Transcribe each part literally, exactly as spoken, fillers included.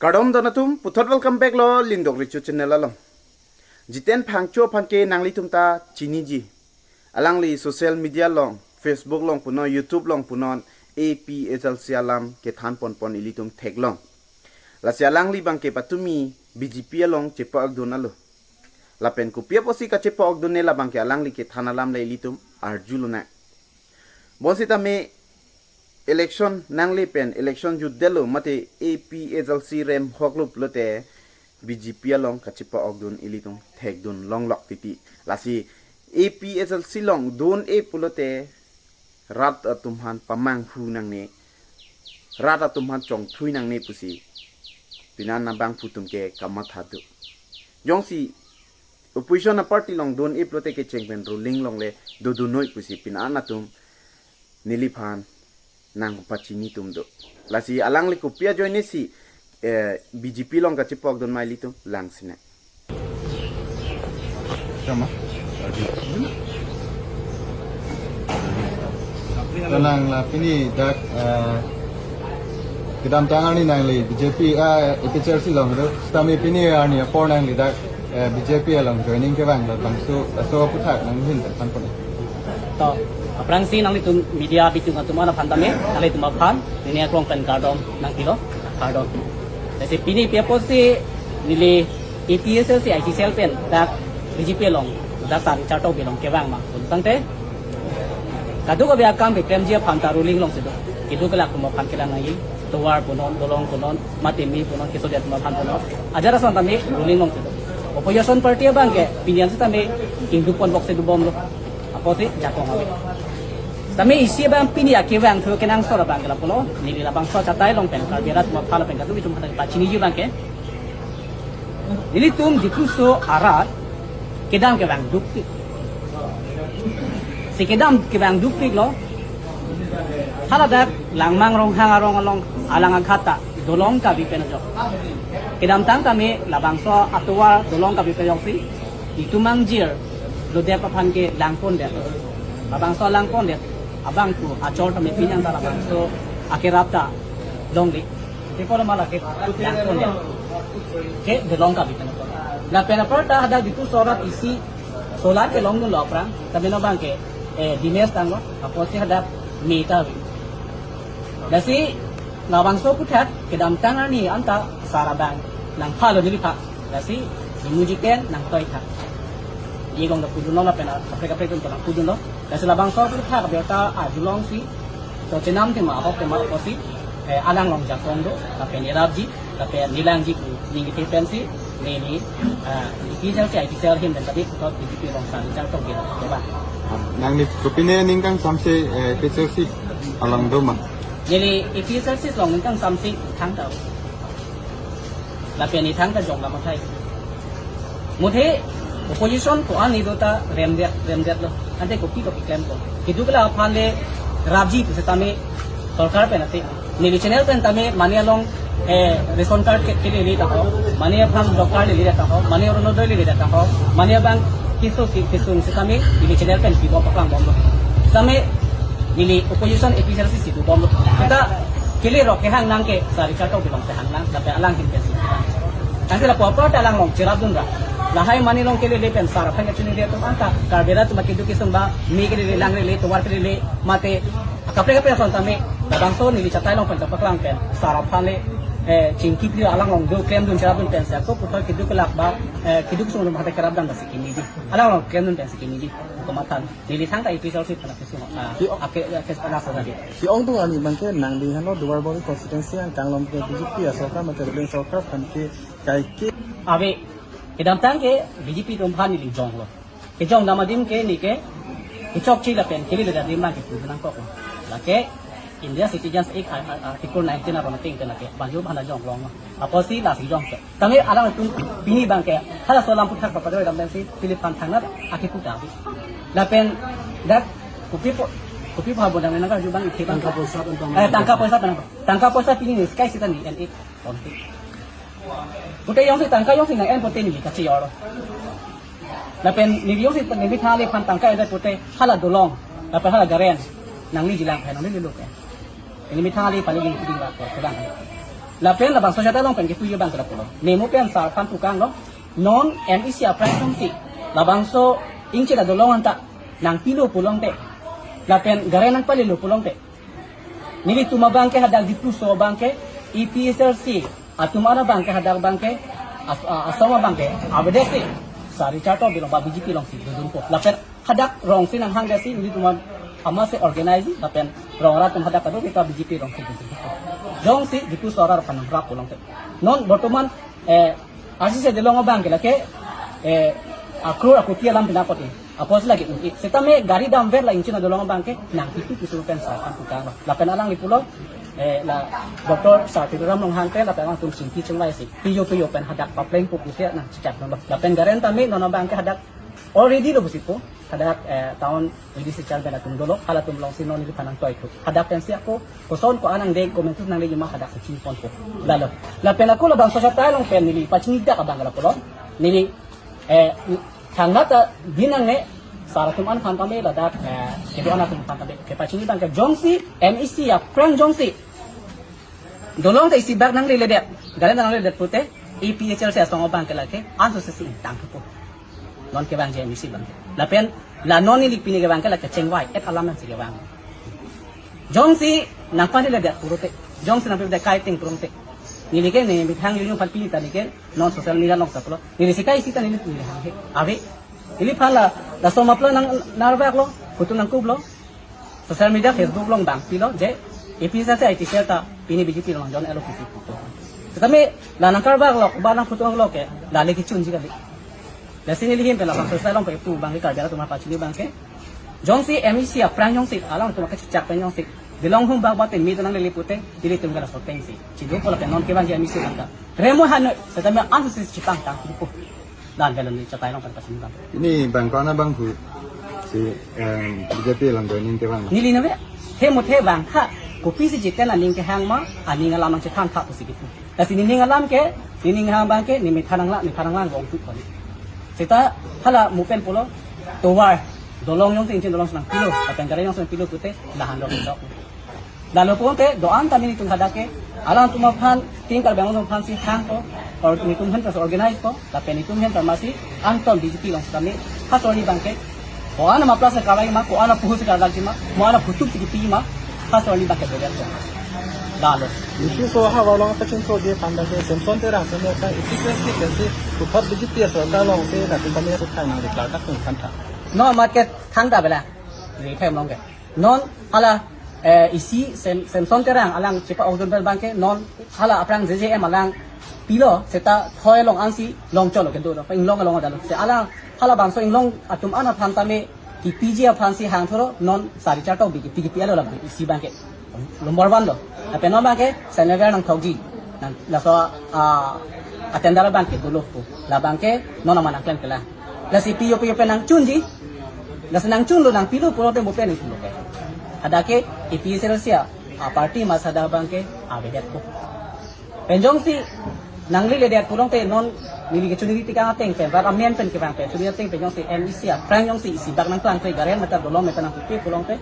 Kardom don atum, puthot welcome back lo Lindok Recho channel along. Jiten Phangcho aphan ke nanglitum ta chiniji. Alangli social media along, Facebook along punon, YouTube along punon, A P H L C alam kethan ponpon ilitum theklong. Lasi alangli abang ke patumi B J P along chepa-okdun alo. Lapen kopi apotsi kachepa-okdunne labang ke alangli kethan alam le ilitum arjulonang. Bonsitame election nangle pen election jutdetlo mate A P H L C rem hoklo pulote B J P along kachepa-okdun ilitum thekdun longlok titi. Lasi A P H L C along dun-e pulote rat atum aphan pamanghu nangne, rat atum aphan chongthui nangne pusi pini an abangphu atum ke kamatha do. Jongsi opposition a-party along dun-e pulote kecheng pen ruling along le dodun noi pusi pini an atum neliphan nangpachini atum do. Lasi alangli kopi ajoinesi, eh, B J P along kachepa-okdun ma ilitum langsinang. Sama. Talang la pini dak, eh, kedamtang arni nangli B J P, eh, A P H L C along do. Sitame pini arni apor nangli dak, eh, B J P along joining kevang labangso, laso aphuthak nanghin ta than pon. To, aphrangsi nanglitum media bitung atum aphan tame, nanglitum aphan, neli aklong pen kardom nangpilo, kardom. Lasi pini pi apotsi neli A P H L C I T cell pen dak B J P along, dak sar chartokbi along kevang ma. Pulote kadokave akam keklemji aphan ta ruling alongsi do. Keduk kelak atum aphan kelang nangji. Tovar punon, dolong punon, mate me punon, keso dia atum aphan punon. Ajat ason tame ruling alongsi do. Opposition party abang ke pini an sitame ingduk ponbok si dobomlo. Apotsi jakong ave. Sitame isi abang pini akevang thu kenangsot abang ke lapulo. Neli labangso achatai along pen Karbi arat atum aphan lapen kadokave atum aphan pachiniji abang ke, nelitum Diphu aso arat kedam kevang dukpik. Si kedam kevang dukpiklo. Haladak Langmang Ronghang arong along alang aghat ta dolong kabi pen ajok. Kedamtang tame labangso atovar dolong kabi pen ajoksi itum angjir lodep aphan ke langpondet. Labangso langpondet abangphu achor tame pini an ta labangso akerap ta longle. Tipo lo mala ke langpondet ke dolong kabi pen ajok. Lapen apar ta hadak Diphu aso arat isi solar kelongdunlo aphrang, tame non abang ke, eh, dimes tanglo, apotsi hadak me ta ave. Lasi labangso aphuthak kedamtang arni anta sar abang nangphalo neliphan. Lasi imuji pen nangtoitha. Ye along ta pudunlo lapen kaprek kaprek atum ta nangpudunlo. Lasi labangso aphuthak abirta arjulongsi, to chenam tema ahok tema apotsi, eh, alang along jakong do, lapen erapji, lapen nelangji pu ning kethe pensi, neli, ah, A P H L C I T cell ahin pen tadi puthot B J P along sar chartokbi along kevang. Nangli kopine ning kangsamse, eh, A P H L C along do ma? Neli A P H L C along ning kangsamse thangta. Lapen ithang ta jong lam athai. Muthe opposition ko-an ni do ta remdet, remdetlo. Ante kopi kopi klempo. Keduk kelak aphan le rapji pusitame sorkar pen ate. Neli channel pen tame mane along, eh, ration card ke, kelele ta ho. Mane aphan job card lele ta ho. Mane Orunodoi lele ta ho. Mane abang keso ke, kesung sitame neli channel pen pibom paklangbomlo. Sitame neli opposition A P H L C si dobomlo. Seta kele rok kehang nang ke sar chartokbi along kehang nang, lapen alang ahin pensi. Tangte lapu apar ta alang along cherapdun ra. Lahai mane along kelele pen sar aphan kachinine atum anta Karbi arat atum keduk kesung ba me kelele, lang lele, tovar kelele, mate kaprek kaprek ason tame labangso neli chatai along pen kapaklang pen sar aphan le, eh, chingki phli alang along do klemdun cherapdun pensi ako puthot keduk kelak ba, eh, keduk kesung atum hadak kerapdam pensi kiniji. Alang along klemdun pensi kiniji. Komathan. Neli thangta A P H L C aphan kesung, ah, Ki- ake, ake, anas tadi. Ke-ongdung arni abang ke nangli henlo Duarbagori constituency angkang along ke B J P asorkar mate ruling sorkar aphan ke kaike. Ave, kedamtang ke B J P atum aphan neli jonglo. Kejongdam adim ke neli ke kechokche lapen keledet adim abang ke pu nangkoklo. Lake India Citizens Act, ah, ah, Article nineteen aron ateng ke lake banjo aphan jonglonglo. Apotsi lasi jongke. Tame alanglitum pini abang ke halaso alam aphuthak papadoi dam pensi neliphan thangnat akepu ta ave. Lapen dak kopi po, kopi pha bodang nang karju abang ke abang. Tangka poisa pen pamang. Eh, tangka poisa pen pamang. Tangka poisa pini neli sky sita neli en-e ponte. Pute jongsi tangka jongsi nang-en ponte neli kachejor. Lapen neli jongsi neli methang aliphan tangka en-e ponte hala dolong, lapen hala garen nangli jilang pen nangli leluk ke. Neli methang aliphan neli keding rak ke kedang. Lapen labangso ajat along pen kipuji abang ke lapulo. Nemu pen sar aphan tukang lo. Non M E C aphrang songsi labangso Ingchin adolong anta nangpilo pulote, lapen garen nangpalilo pulote, nelitum abang ke hadak Diphu so abang ke A P H L C atum an abang ke hadak abang ke as-, a-, asong abang ke avedetsi sari charto bilong ba B J P alongsi dodunpo. Lapen hadak rong si nanghangdetsi nelitum amatsi organize lapen rong rat atum hadak kadokave ta B J P alongsi dodunpo. Jongsi Diphu so arat aphan nangrap pulote, non bortoman, eh, R C C adolong abang ke lake, eh, akror akuti alam pinakoti. Apotsi lake un-e. Setame gari damver la Ingchin adolong abang ke nangpitu pisu pen sar aphan tukang lo. Lapen alangli pulo, eh, la Doctor Sar Tuliram Ronghang pen lapen alangtum chingki chingvaisi piyo piyo pen hadak paplengpo pusi nangchechaklo. Lapen garen tame non abang ke hadak already lo pusi pu. Hadak, eh, town A D C chairman atum dolo, halatum alongsi non neliphan nangtoithu. Hadak pensi ako koson ko-an nangdeng, komantu nangdeng ma hadak si chiniponpo. Lalo. Lapen ako labangso ajat along pen neli pachinidak abang ke lapulo. Neli, eh, thangnat ta dinang ne sar atum an aphan tame ladak, eh, kedo-an atum aphan tame kepachini abang ke jongsi M E C aphrang jongsi dolong ta isibak nangleledet, garen ta nangledet pute, A P H L C asong abang ke lake anso sesi ingtang thupo. Non kevangji M E C abang ke. Lapen la non neli pini kevang ke lake chengvai-et alam nangsi kevang. Jongsi nangpaledet pulote, jongsi nangpaledet kai ting pulote, neli ke ne methang yunyu aphan pini ta neli ke non social media along ta pulo. Neli sikai sita neli neli hanghe. Ave. Neliphan la, laso mapla nang narvaklo, photo nangkuplo. Social media Facebook along bang pilo je A P H L C I T cell ta pini B J P along join lo pusi pu. Setame la nangkarvaklo, ba nangphoto lo ke, la le kechunji kali. Lasi neli ahin pen labangso ajat along pen pu abang ke Karbi arat atum aphan pachini abang ke, jongsi M E C aphrang jongsi alangtum kachechak pen jongsi dolong hum bak bate mi ta nanglele pute, nelitum ke laso atengsi chidupo lapen non kevangji M E C abang ke remo hanoi, setame ansi chepangtang thupo. Dan belon ni chatai along pen pachini abang. Pini bang ko-an abang pu si, em, B J P along joining kevang. Neli nave, the mo the vangtha, kopisi jiten aning kehang ma, aning alam nangchethan tha pusi kipu. Lasi nening alam ke, nening hang abang ke, ne methan nanglang, methan nanglang vong tu kali. Seta hala mo pen pulo, tovar, dolong jongsi Ingchin dolong si nangpilo, lapen gari jongsi nangpilo pute, lahan dok dok. Lalo pulote, do-an tame netum hadak ke, alangtum aphan, Team Karbi Anglong aphansi hangpo, or netum ahin ta organize po, lapen netum ahin ta masi, angton B J P along setame, ha sorli abang ke, ko-an mapla si karlai ma, ko-an puhu si karlai ma, ko-an phutup si kipi ma, ha sorli abang ke beber po. Lalo. Diphu so ahavar along pachun throji aphan ke Samson Terang sene ka A P H L C pensi puthot B J P asorkar alongsi latum kami sukthang nang declare tak tum kan tha. No market thang ta bela. Re thai mong ke. Non hala, eh, isi Sem-, Samson Terang alang chepa-okdun pen abang ke non hala aphrang J J M alang pilo seta thoi along ansi long cholo kedo lo, inglong along adalo. Se alang halabangso inglong atum an aphan tame kipiji aphansi hangthuro non sari charto bi kipi kipi alo labang isi abang ke. Number one lo. Lapen non abang ke sanigar nangthokji. Nang laso, ah, atender abang ke dolo pu. Labang ke non aman nangklem kelang. Lasi piyo piyo pen nangchunji. Lasi nangchunlo nangpilo pulote mo pen nangpilo ke. Hadak ke A P H L C a, a party masa hadak abang ke avedet ko. Pen jongsi nangleledet pulote non neli kechuniri tikang ateng pen, rat amen pen kevang pen, chuniri ateng pen jongsi M E C aphrang jongsi isibak nangklangkle garen meta dolong meta nangpipe pulote,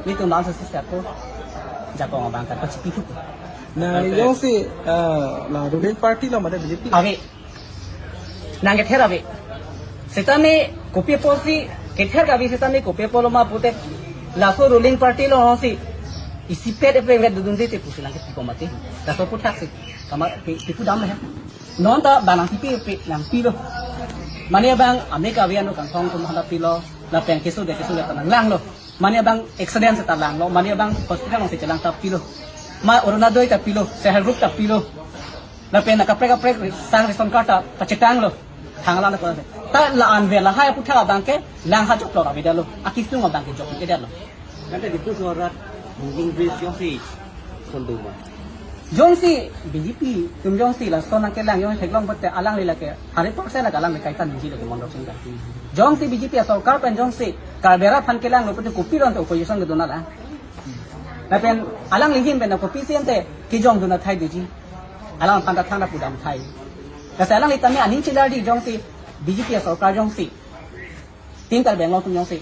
nelitum langsung sisya ko jakong abang kan pachipi thupo. Na jongsi, eh, la ruling party lo mate B J P? Ave. Nangkether ave. Setame kopi apotsi kether kave setame kopi apot lo ma pute laso ruling party alongsi isipet epet epet dodunde te pusi nangketiko mati. Laso aputhaksi kama pi-, pipu dam he. Non ta ba nangpipe pe nangpilo. Mane abang ame kave ano kangthong atum hala pilo, lapen keso de keso de ta nanglanglo. Mane abang accident seta langlo, mane abang hospital alongsi chelang ta pilo. Ma Orunodoi ta pilo, self help group ta pilo. Lapen kaprek kaprek sang ration card ta pachetanglo. Thang alam ta pilo. Ta la-an ver lahai aputhak abang ke lang ha joklo ra beda lo. Akisung abang ke jok beda lo. Kan ta Diphu so arat Hungdung Bridge jongsi sonduma. Jongsi B J P atum jongsi lason nangkelang jongsi theklong pute alangli lake hundred percent lake alangli kaita ningje lake Mondol Sing ta. Jongsi B J P asorkar pen jongsi Karbi arat aphan kelanglo pute kopi ronte opposition kedun alang. Lapen alangli ahin pen kopisi ante kejongdun athai doji. Alangphan ta thangta pudam athai. Lasi alangli tame aning chelarji jongsi B J P asorkar jongsi Team Karbi Anglong atum jongsi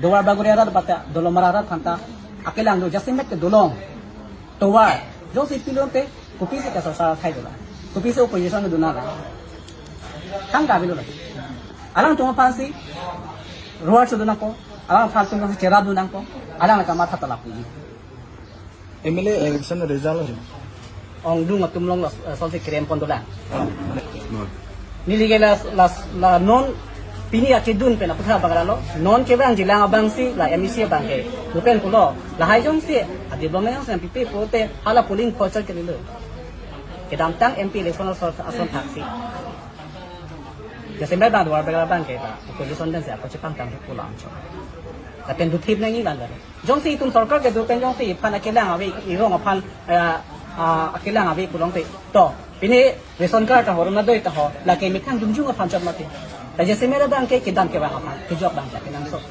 Duar Bagori arat bata Dolamara arat aphanta akelang do jasemet ke dolong tovar jongsi pilote Kopisi kasorkar athai dolang. Kopisi opposition kedun nanglang. Thangta avelo lake. Alangtum aphansi ruar chodo nangpo. Alangtum aphansi cherap dun nangpo. Alang kamatha talap ni. M L A election result ongdung atum along las, eh, solsi kerem pon dolang. Neli ke las, las, la non pini akedun pen aputhak abang lalo. Non kevangjilang abangsi la M A C abang ke. Lapen pulo. Lahai jongsi a development jongsi pipe pulote hala polling pho chot kelelo. Kedamtang M P election ason, ason thaksi. Jasemet abang duar abang ke ta. Opposition pensi ako chepangtang pulang cho. Lapen duthip nangji abang lalo. Jongsi itum sorkar kedo pen jongsi iphan akelang ave, irong aphan, eh, ah, akelang ave pulote. To, pini ration card ta ho, ronadoi ta ho, lake methang dunjung aphan chot mati. Ta jasemet abang ke kedam kevang aphan, kejok abang sa kenangsot.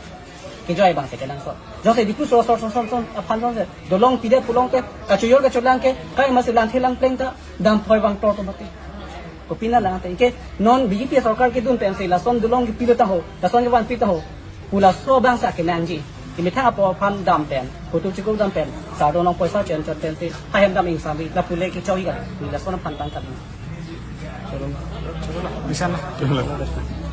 Kejoi abang sa kenangsot. Jongsi Diphu so, so, so, so, so, aphan jongsi dolong pidet pulote, kachojor kacholang ke, kai masi langthe langpleng ta, dam phoi vangtor to mati. Kopina lang te, ke non B J P sorkar kedun pensi, lason dolong kepilo ta ho, lason kevan pi ta ho. Pu laso abang sa kenangji. Kemethang apo aphan dam pen, photo chiklo dam pen, sardom along poisa chen chot pensi, hahem dam ingsamri, lapu le kechohi kali, ni lason aphan abang kali. Bisa lah.